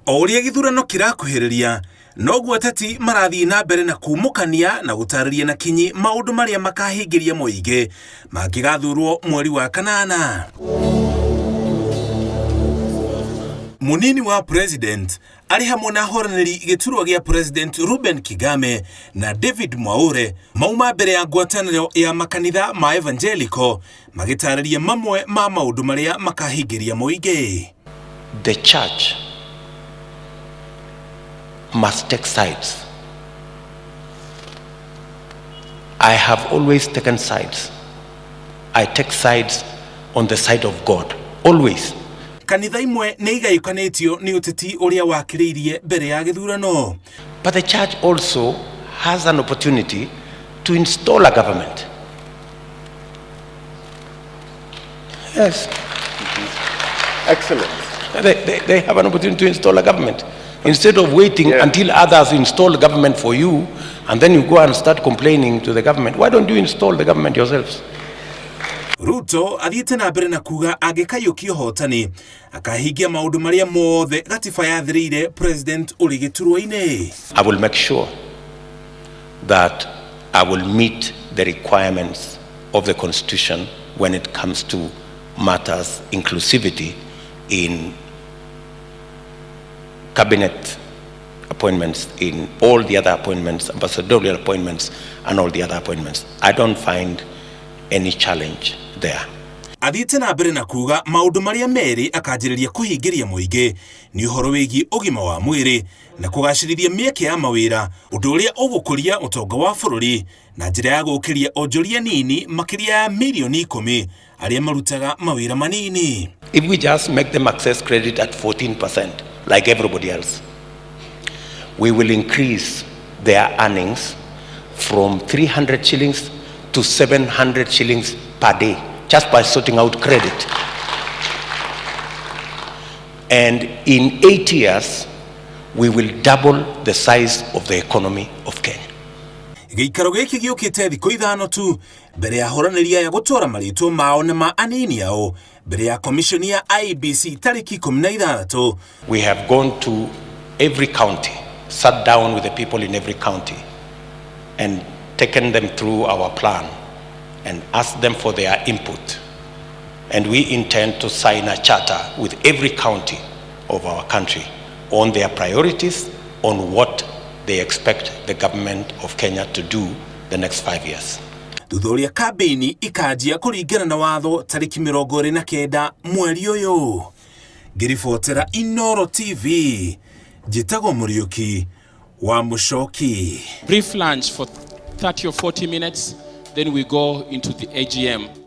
O ũrĩa gĩthurano kĩrakuhĩrĩria, noguo ateti marathiĩ na mbere na kumũkania na gũtarĩria na kinyi maũndũ marĩa makahingĩria mũingĩ mangĩgathurwo mweri wa kanana. Munini wa president arĩ hamwe na ahũranĩri gĩturwa gĩa president Ruben Kigame na David Mwaure mauma mbere ya ngwatanĩro ya makanitha ma Evangelical magĩtarĩria mamwe ma maũndũ marĩa makahingĩria mũingĩ. The church must take sides. I have always taken sides. I take sides on the side of God, always. Kanitha imwe nĩ igayũkanĩtio nĩ ũteti ũrĩa wakĩrĩirie mbere ya gĩthurano. But the church also has an opportunity to install a government. Yes. Excellent. They have an opportunity to install a government. Instead of waiting until others install the government for you, and then you go and start complaining to the government, why don't you install the government yourselves? Ruto athiĩte na mbere na kuga angĩkaiyũkia ũhotani akahingia maũndũ marĩa mothe gatiba yathĩrĩire president ũrĩ gĩturwa-inĩ. I will make sure that I will meet the requirements of the Constitution when it comes to matters inclusivity in cabinet appointments, in all the other appointments, ambassadorial appointments, and all the other appointments. I don't find any challenge there. Athiĩte na mbere na kuga maũndũ marĩa merĩ akanjĩrĩria kũhingĩria mũingĩ nĩ ũhoro wĩgiĩ ũgima wa mwĩrĩ na kũgacĩrithia mĩeke ya mawĩra, ũndũ ũrĩa ũgũkũria ũtonga wa bũrũri na njĩra ya gũkĩria onjoria nini makĩria ya mirioni 10 arĩa marutaga mawĩra manini. If we just make them access credit at 14%, like everybody else, we will increase their earnings from 300 shillings to 700 shillings per day, just by sorting out credit. And in 8 years, we will double the size of the economy of Kenya. Gĩikaro gĩkĩ gĩũkĩte thikũ 5 tu mbere ya ahũranĩri aya gũtwara marĩtwa mao na ma anini ao mbere ya komishoni ya IEBC tarĩki 16. We have gone to every county, sat down with the people in every county and taken them through our plan and asked them for their input. And we intend to sign a charter with every county of our country on their priorities, on what they expect the government of Kenya to do the next 5 years. Thutha ũrĩa kambĩini ikanjia kũringana na watho tarĩki 29 mweri ũyũ. Ngĩribotera Inooro TV, njĩtagwo Mũriũki wa Mũcoki. Brief lunch for 30 or 40 minutes, then we go into the AGM.